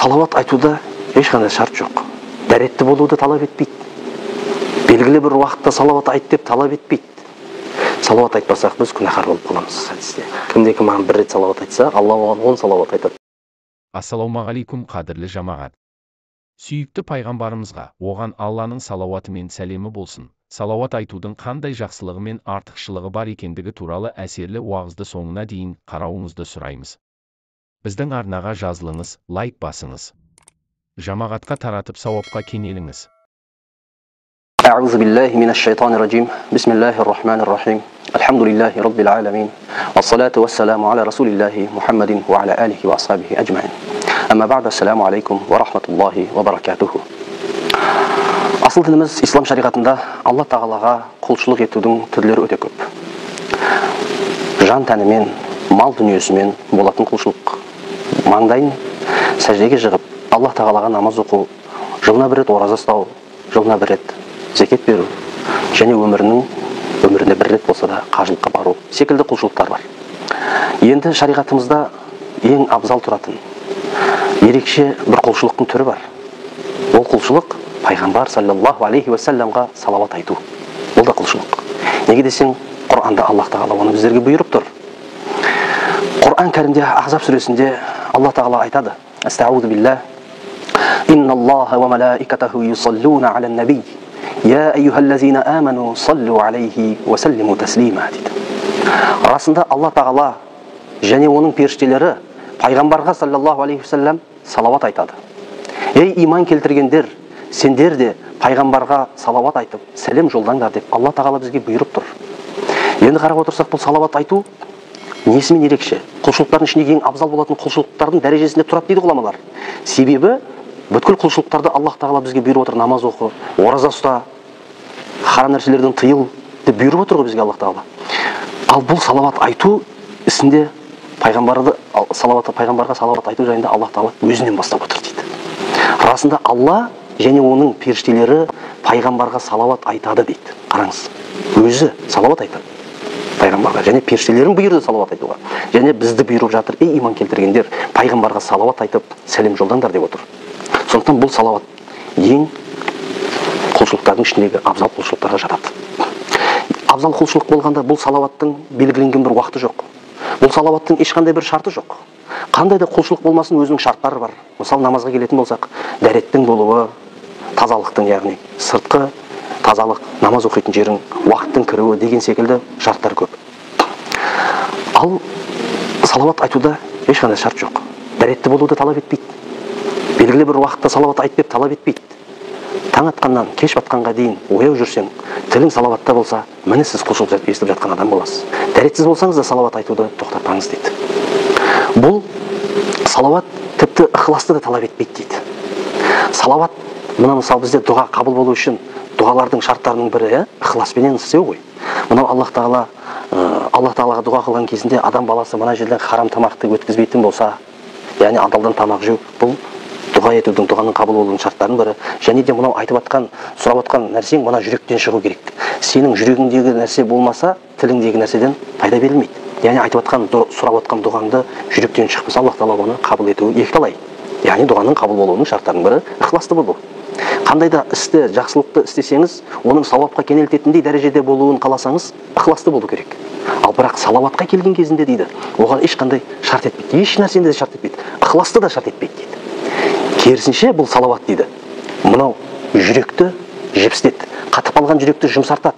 Салауат айтуда ешқандай шарт жоқ. Дәретті болуды талап етпейді. Белгілі бір уақытта салауат айт деп талап етпейді. Салауат айтпасақ біз күнәһар болып қаламыз хадисте. Кімде кім маған бір рет салауат айтса, Алла оған 10 салауат айтады. Ассалаумағалейкум, қадірлі жамағат. Сүйікті пайғамбарымызға, оған Алланың салауаты мен сәлемі болсын. Салауат айтудың қандай жақсылығы мен артықшылығы бар екендігі туралы әсерлі уағызды соңына дейін қарауыңызды сұраймыз. Біздің арнаға жазылыңыз, лайк басыңыз. Жамағатқа таратып сауапқа кенеліңіз. أعوذ بالله من الشيطان الرجيم. بسم الله الرحمن الرحيم. الحمد لله رب العالمين والصلاة والسلام على رسول الله محمد وعلى آله وأصحابه أجمعين. أما بعد، السلام عليكم ورحمة الله وبركاته. Асыл дініміз ислам шариғатында Алла тағалаға құлшылық етудің түрлері өте көп. Жан тәнімен, мал дүниесімен болатын құлшылық. Маңдайын сәждеге жығып, Алла тағалаға намаз оқу, жылына бір рет ораза ұстау, жылына бір рет зекет беру және өмірінде бір рет болса да қажылыққа бару секілді құлшылықтар бар. Енді шариғатымызда ең абзал тұратын ерекше бір құлшылықтың түрі бар. Ол құлшылық пайғамбар саллаллаху алейхи уассаламға салауат айту. Ол да құлшылық. Неге десең, Құранда Аллах тағала оны біздерге бұйырып тұр. Құран кәрімде Ахзаб сүресінде Аллах тағала айтады: Астаузу биллах, инналлаха ва малаикатаху юсаллуна алан наби, я айюхаллазина аману саллу алейхи ва саллиму таслима дейді. Расында Алла тағала және оның періштелері пайғамбарға саллаллаху алейхи уассалам салауат айтады. Ей иман келтіргендер, сендер де пайғамбарға салауат айтып, сәлем жолдаңдар деп Алла тағала бізге бұйырып тұр. Енді қарап отырсақ, бұл салауат айту несімен ерекше? Құлшылықтардың ішіндегі ең абзал болатын құлшылықтардың дәрежесінде тұрады дейді ғұламалар. Себебі бүткіл құлшылықтарды Аллах тағала бізге бұйырып отыр. Намаз оқы, ораза ұста, харам нәрселерден тыйыл деп бұйырып отыр ғой бізге Аллах тағала. Ал бұл салауат айту ісінде пайғамбарға салауат айту жайында Аллах тағала өзінен бастап отыр дейді. Расында Алла және оның періштелері пайғамбарға салауат айтады дейді. Қараңыз, өзі салауат айтады пайғамбарға және періштелерін бұйырды салауат айтуға. Және бізді бұйырып жатыр: ей иман келтіргендер, пайғамбарға салауат айтып сәлем жолдаңдар деп отыр. Сондықтан бұл салауат ең құлшылықтардың ішіндегі абзал құлшылықтарға жатады. Абзал құлшылық болғанда бұл салауаттың белгіленген бір уақыты жоқ. Бұл салауаттың ешқандай бір шарты жоқ. Қандай да құлшылық болмасын өзінің шарттары бар. Мысалы, намазға келетін болсақ, дәреттің болуы, тазалықтың, яғни сыртқы тазалық, намаз оқитын жерің, уақыттың кіруі деген секілді шарттар көп. Ал салауат айтуда ешқандай шарт жоқ. Дәретті болуды талап етпейді. Белгілі бір уақытта салауат айт деп талап етпейді. Таң атқаннан кеш батқанға дейін ояу жүрсең, тілің салауатта болса, міне сіз құлшылық естіп жатқан адам боласыз. Дәретсіз болсаңыз да салауат айтуды тоқтатпаңыз дейді. Бұл салауат тіпті ықыласты да талап етпейді дейді. Салауат, мына мысалы бізде дұға қабыл болу үшін дұғалардың шарттарының бірі ықыласпенен істеу ғой. Мынау Аллах тағала, Аллах тағалаға дұға қылған кезінде адам баласы мына жерден харам тамақты өткізбейтін болса, яғни адалдан тамақ жеу, бұл дұға етудің, дұғаның қабыл болуының шарттарының бірі. Және де мынау айтып атқан, сұрап атқан нәрсең мына жүректен шығу керек. Сенің жүрегіңдегі нәрсе болмаса, тіліңдегі нәрседен пайда берілмейді. Яғни айтып атқан, сұрап атқан дұғаңды жүректен шықпаса, Аллах тағала оны қабыл етуі екіталай. Яғни дұғаның қабыл болуының шарттарының бірі ықыласты болу. Қандай да істі, жақсылықты істесеңіз, оның сауапқа кенелтетіндей дәрежеде болуын қаласаңыз, ықыласты болу керек. Ал бірақ салауатқа келген кезінде дейді, оған ешқандай шарт етпейді, еш нәрсені де шарт етпейді, ықыласты да шарт етпейді дейді. Керісінше бұл салауат дейді, мынау жүректі жіпсітеді, қатып қалған жүректі жұмсартады,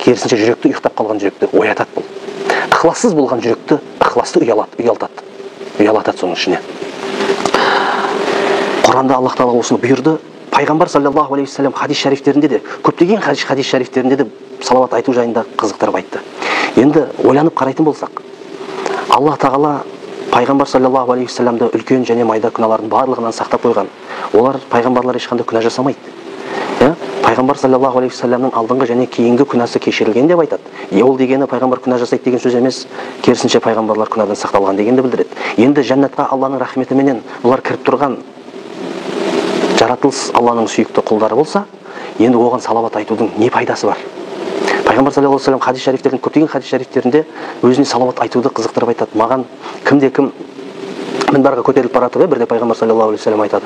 керісінше жүректі, ұйықтап қалған жүректі оятады бұл. Ықылассыз болған жүректі ықыласты ұялатады соның ішіне. Құранда Аллах тағала осыны бұйырды. Пайғамбар саллаллаху алейхи уассалам хадис шарифтерінде де, көптеген хадис шарифтерінде де салауат айту жайында қызықтырып айтты. Енді ойланып қарайтын болсақ, Аллах тағала пайғамбар саллаллаху алейхи уассаламды үлкен және майда күнәлардың барлығынан сақтап қойған. Олар пайғамбарлар ешқандай күнә жасамайды. Пайғамбар саллаллаху алейхи уассаламның алдыңғы және кейінгі күнәсі кешірілген деп айтады. Ол дегені пайғамбар күнә жасайды деген сөз емес, керісінше пайғамбарлар күнәдан сақталған дегенді білдіреді. Енді жәннатқа Алланың рахметіменен бұлар кіріп тұрған жаратылыс Алланың сүйікті құлдары болса, енді оған салауат айтудың не пайдасы бар? Пайғамбар саллаллаху алейхи уассалам хадис шарифтерінде, көптеген хадис шарифтерінде өзіне салауат айтуды қызықтырып айтады. Маған кімде кім Мінбарға көтеріліп баратып, бірде пайғамбар саллаллаху алейхи уассалам айтады: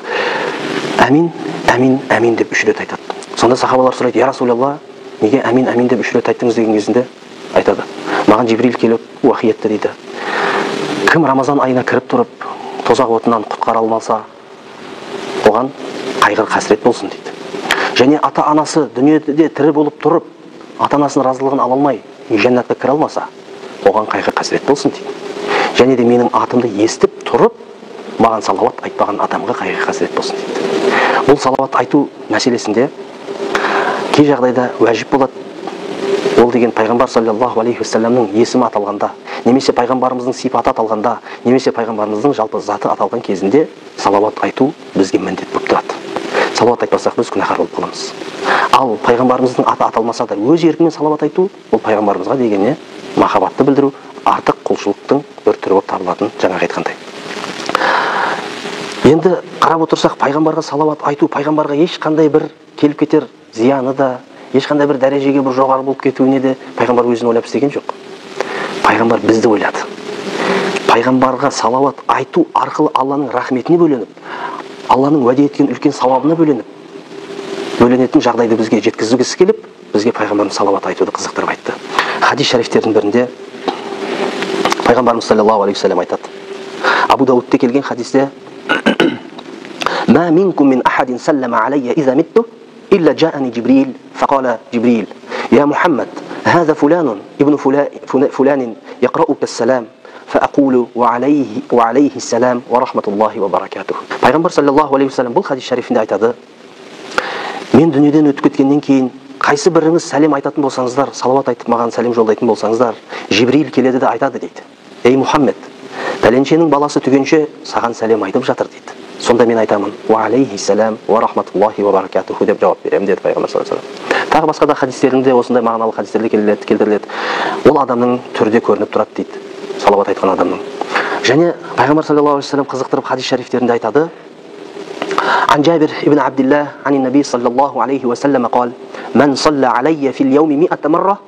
әмин, әмин, әмин деп 3 рет айтады. Сонда сахабалар сұрайды: я Расулалла, неге әмин, әмин деп 3 рет айттыңыз деген кезінде айтады: маған Жибрил келіп уахи етті дейді. Кім Рамазан айына кіріп тұрып тозақ отынан құтқара алмаса, оған қайғы қасірет болсын дейді. Және ата-анасы дүниеде тірі болып тұрып, ата-анасының разылығын ала алмай, жәннатқа кіре алмаса, оған қайғы қасірет болсын дейді. Және де менің атымды естіп тұрып, маған салауат айтпаған адамға қайғы қасірет болсын дейді. Бұл салауат айту мәселесінде кей жағдайда уәжіп болады. Ол деген пайғамбар саллаллаху алейхи уассаламның есімі аталғанда, немесе пайғамбарымыздың сипаты аталғанда, немесе пайғамбарымыздың жалпы заты аталған кезінде салауат айту бізге міндет болып тұрады. Салауат айтпасақ біз күнәһар болып қаламыз. Ал пайғамбарымыздың аты аталмаса да өз еркімен салауат айту, бұл пайғамбарымызға деген махаббатты білдіру, артық құлшылықтың бір түрі болып табылатын, жаңағы айтқандай. Енді қарап отырсақ, пайғамбарға салауат айту пайғамбарға ешқандай бір келіп кетер зияны да, ешқандай бір дәрежеге бір жоғары болып кетуіне де пайғамбар өзін ойлап істеген жоқ. Пайғамбар бізді ойлады. Пайғамбарға салауат айту арқылы Алланың рахметіне бөленіп, Алланың уәде еткен үлкен сауабына бөленетін жағдайды бізге жеткізгісі келіп, бізге пайғамбарымыз салауат айтуды қызықтырып айтты. Хадис шарифтердің бірінде пайғамбарымыз саллаллаху алейхи уассалам айтады. Абу Даудте келген хадисте: «Ма минкум мин ахадин саллама алайя иза митту, илля джаани Джибрил, фақала Джибрил, я Мухаммад, хаза фуланун ибн фуланин яқраука ассалам, фаақулу ва алейхи ассалам ва рахматуллахи ва баракатух». Пайғамбар саллаллаху алейхи уассалам бұл хадис шарифінде айтады: мен дүниеден өтіп кеткеннен кейін қайсы біріңіз сәлем айтатын болсаңыздар, салауат айтып маған сәлем жолдайтын болсаңыздар, Жибрил келеді де айтады дейді: ей Мұхаммед, пәленшенің баласы түгенше саған сәлем айтып жатыр дейді. Сонда мен айтамын: уа алейхиссалам уа рахматуллахи уа баракатуху деп жауап беремін деді пайғамбар саллаллаху алейхи уассалам. Тағы басқа да хадистерінде осындай мағыналы хадистерде келтіріледі. Ол адамның түрде көрініп тұрады дейді, салауат айтқан адамның. Және пайғамбар саллаллаху алейхи уассалам қызықтырып хадис шарифтерінде айтады: عن جابر بن عبد الله عن النبي صلى الله عليه وسلم قال: من صلى علي في اليوم 100 مرة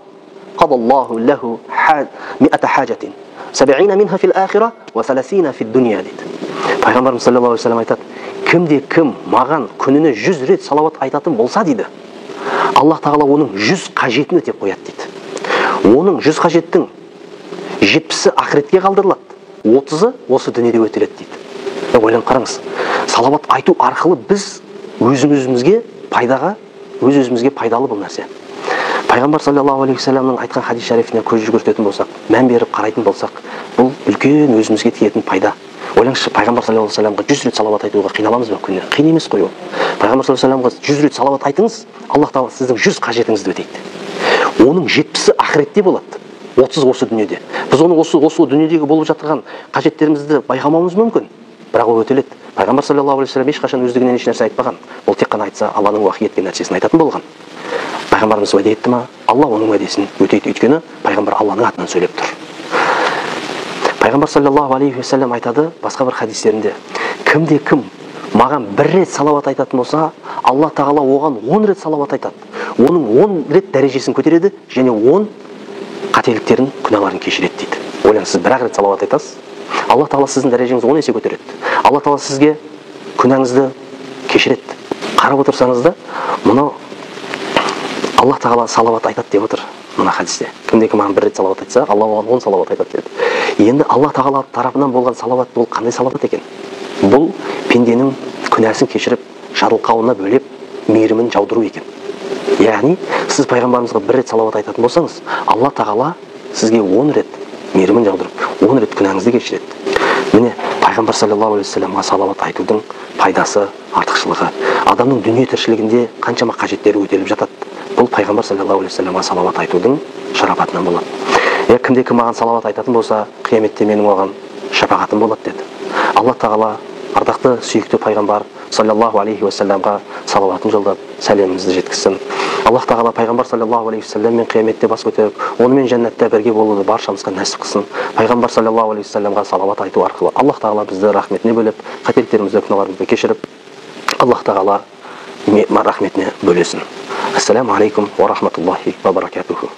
قضى الله له 100 حاجة 70 منها في الآخرة و30 في الدنيا дейді. Пайғамбарымыз саллаллаху алейхи уассалам айтады: кімде кім маған күніне 100 рет салауат айтатын болса дейді, Аллах тағала оның 100 қажетін өтеп қояды дейді. Оның 100 қажеттің 70-і ақыретке қалдырылады, 30-ы осы дүниеде өтеледі дейді. Ойланып қараңыз, салауат айту арқылы біз өзімізге пайдаға, өз-өзімізге пайдалы бұл нәрсе. Пайғамбар саллаллаху алейхи уассаламның айтқан хадис шарифіне көз жүгіртетін болсақ, мән беріп қарайтын болсақ, бұл үлкен өзімізге тиетін пайда. Ойлаңызшы, пайғамбар саллаллаху алейхи уассаламға 100 рет салауат айтуға қиналамыз ба күніне? Қиын емес қой ол. Пайғамбар саллаллаху алейхи уассаламға 100 рет салауат айтыңыз, Аллах тағала сіздің 100 қажетіңізді өтейді. Оның 70-і ақыретте болады, 30 осы дүниеде. Біз оны осы дүниедегі болып жатқан қажеттерімізді байқамауымыз мүмкін, бірақ ол өтеледі. Пайғамбар саллаллаху алейхи уассалам ешқашан өздігінен еш нәрсе айтпаған. Ол тек қана айтса, Алланың уахи еткен нәрсесін айтатын болған. Пайғамбарымыз уәде етті ма? Алла оның уәдесін өтейді, өйткені пайғамбар Алланың атынан сөйлеп тұр. Пайғамбар саллаллаху алейхи уассалам айтады басқа бір хадистерінде: кімде кім маған бір рет салауат айтатын болса, Алла тағала оған 10 рет салауат айтады. Оның 10 рет дәрежесін көтереді және 10 қателіктерін, күнәларын кешіреді дейді. Ойлаңыз, сіз бір-ақ рет салауат айтасыз, Алла тағала сіздің дәрежеңізді 10 есе көтереді. Алла тағала сізге күнәңізді кешіреді. Қарап отырсаңыз да, мынау Аллах тағала салауат айтады деп отыр мына хадисте. Кімде кім маған бір рет салауат айтса, Алла оған 10 салауат айтады деді. Енді Алла тағала тарапынан болған салауат бұл қандай салауат екен? Бұл пенденің күнәсін кешіріп, жарылқауына бөлеп, мейірімін жаудыру екен. Яғни сіз пайғамбарымызға бір рет салауат айтатын болсаңыз, Алла тағала сізге 10 рет мейірімін жаудырып, 10 рет күнәңізді кешіреді. Міне, пайғамбар саллаллаху алейхи уассаламға салауат айтудың пайдасы, артықшылығы. Адамның дүние тіршілігінде қаншама қажеттері өтеліп жатады. Бұл пайғамбар саллаллаху алейхи уассаламға салауат айтудың шарапатынан болады. Кімде кім маған салауат айтатын болса, қияметте менің оған шапағатым болады деді. Алла тағала ардақты сүйікті пайғамбар саллаллаху алейхи уассаламға салауатын жолдап, сәлемімізді жеткізсін. Аллах тағала пайғамбар саллаллаху алейхи уассаламмен қияметте бас көтеріп, онымен жәннатта бірге болуды баршамызға нәсіп қылсын. Пайғамбар саллаллаху алейхи уассаламға салауат айту арқылы Аллах тағала бізді рахметіне бөлеп, қателіктерімізді, күнәларымызды кешіріп, Аллах тағала рахметіне бөлесін. Ассаламу алейкум уа рахматуллахи ва баракатуху.